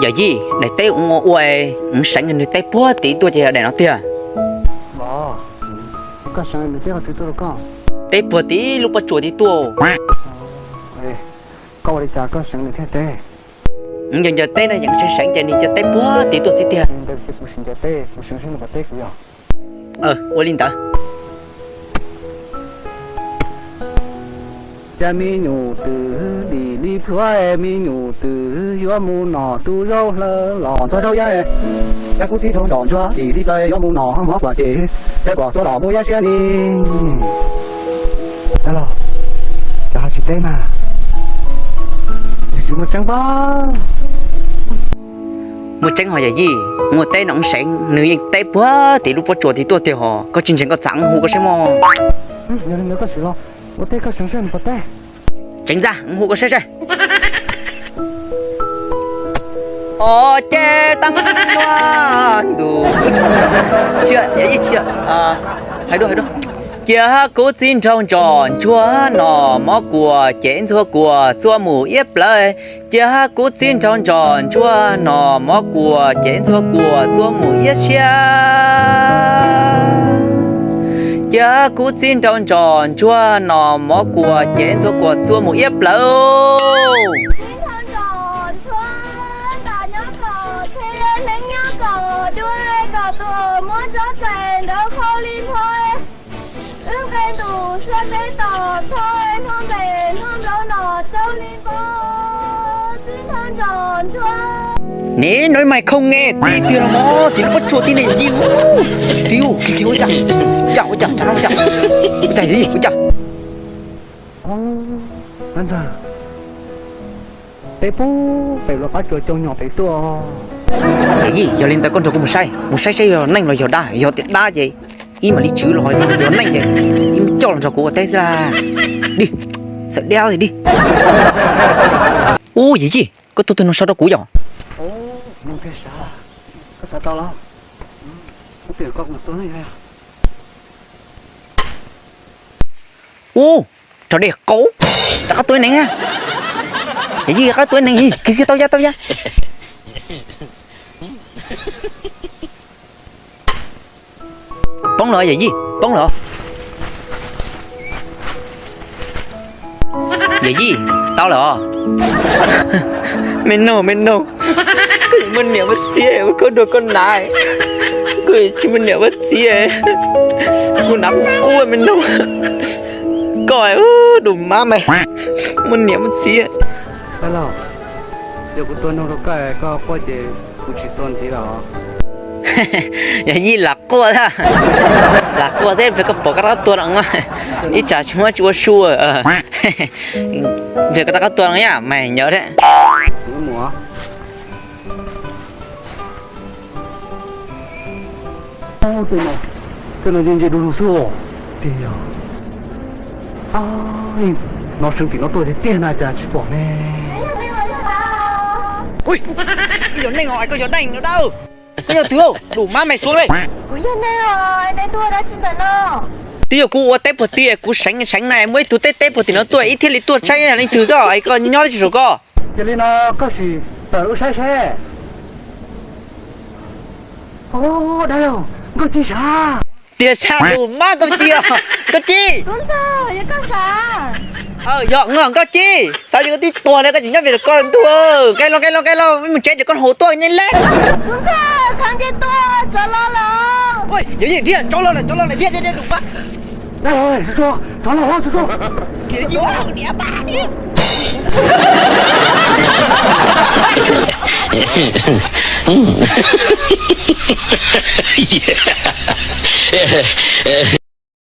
Yawm yij, daim teb ua ua es seev nws teb puag tid tuaj ces yog daim no tiag. Teb puag tid lub pob tsuas tid tuaj. Koj ua li cas koj seev nws thiaj teb? Ncaws ncaws teb no yeej seev seev ces nws cia teb puag tid tuaj xwb tiag. Ua li ntawd. Cas me nyuam twm dim li plhuav, me nyuam twm yuav mus nom tu zaub hlaws los ntxuag zaub yab. Cas kuv txiv nraug ntsoj ntsuag dim li taw yuav mus nom hoob mov kuam ces, cas kuam xuab los muaj yab siab ni. Dab laug, cas ho tsis teb mas, yog tsis muaj tseeb pab. Muaj tseeb ho yawm yij, muaj teb no seev nws yeej teb puag tim lub pob tsuas tid tuaj tiag ho koj tsis ntseeg koj txav hu koj saib mog. Yog li ntawd koj sim los ua teb koj seev saib nws puas teb. Tseev ntxa, hu koj saib saib. Os ces tag ntua ntu, yawm yij, hais dua hais dua. Cia kuv txiv nraug ntsoj ntsuag nom mov kuam ces ntxuag kuam txua mus iab plawv. Cia kuv txiv nraug ntsoj ntsuag nom mov kuam ces ntxuag kuam txua mus iab siab. Cia kuv txiv nraug ntsoj ntsuag nom mov kuam ces ntxuag kuam txua mus iab plawv. Txiv nraug ntsoj ntsuag, ntas nyob kom txhij, hneev nyob kom dua, kom tuam muab tsob txais nraud khau li npho. Wb nqe ntus sab teb tom tho, hno npem hno nplaum nom tsaus li npo. Txiv nraug ntsoj ntsuag. Niv no mas khau nge, tib tiag los mog, tim lub pob tsuas tib ne yij. Tib ua kiag ua cas, ua cas, ua cas, ua cas, ua cas, ua cas. Peb pub pem luag qab tsuas coo nyom pem tuaj. Yawm yij, yog li ntawd koj nrog kuv mus saib, mus saib saib yog neeg los yog dab, yog tias dab ces ib mam li tswv los, yog neeg ces ib mam coj los nrog kuv ua teb xwb la. Dig, xav dab tiag dig. Ub yawm yij, koj tua tus no so rau kuv yom. Ub, rau dej qaub, rov qab tua neeg. Yawm yij, rov qab tua neeg, kiag kiag tau ya tau ya. Poob lawm yawm yij, poob lawm. Yawm yij, tau lawm os. Me nug me nug, kuv muaj niam muaj txiv ua koj dua koj nav, kuv tsis muaj niam muaj txiv, kuv nav quaj quaj me nug. Koj ub, dum mab mas, muaj niam muaj txiv. Yog kuv tua noog rau koj, koj quaj ces kuv tsis tua ntxiv los? Yawm yij, lam quaj, lam quaj xwb, koj pom koj rov qab tua no, ib tsam tsis muaj tsis ua su. Npawg, koj rov qab tua no yam mas nyob thiab. Tej no nce nce du lug xwb os. Tiag yog, no seev tim no tuaj tiag tiag na cas tsis pom ne. Ui, koj yog neeg os, koj yog neeg no dab. Koj yog twg? Dum mab mas xuav li. Kuv yog neeg os, nej tuaj dab tsi ntawm no? Twb yog kuv ua teb puag tim, kuv seev seev na muaj ib tug teb teb puag tim no tuaj, ib thiaj li tuaj saib leej twg xwb, koj nyob dab tsi saum koj? Yog li no koj sim tawm los saib saib. Dab laug, Nkauj Ci sav. Tiag sas, dum mab Nkauj Ci os. Nkauj Ci. Yog Nkauj Ci, xav tias koj twb tuag lawm koj tseem nyob vim koj ntug. Nqe los nqe los nqe los, mus tsev ces koj hauv tuaj nyeej leb. Yawm yij, dhia, tsov los lawm, tsov los lawm, dhia dhia dhia, dum mab.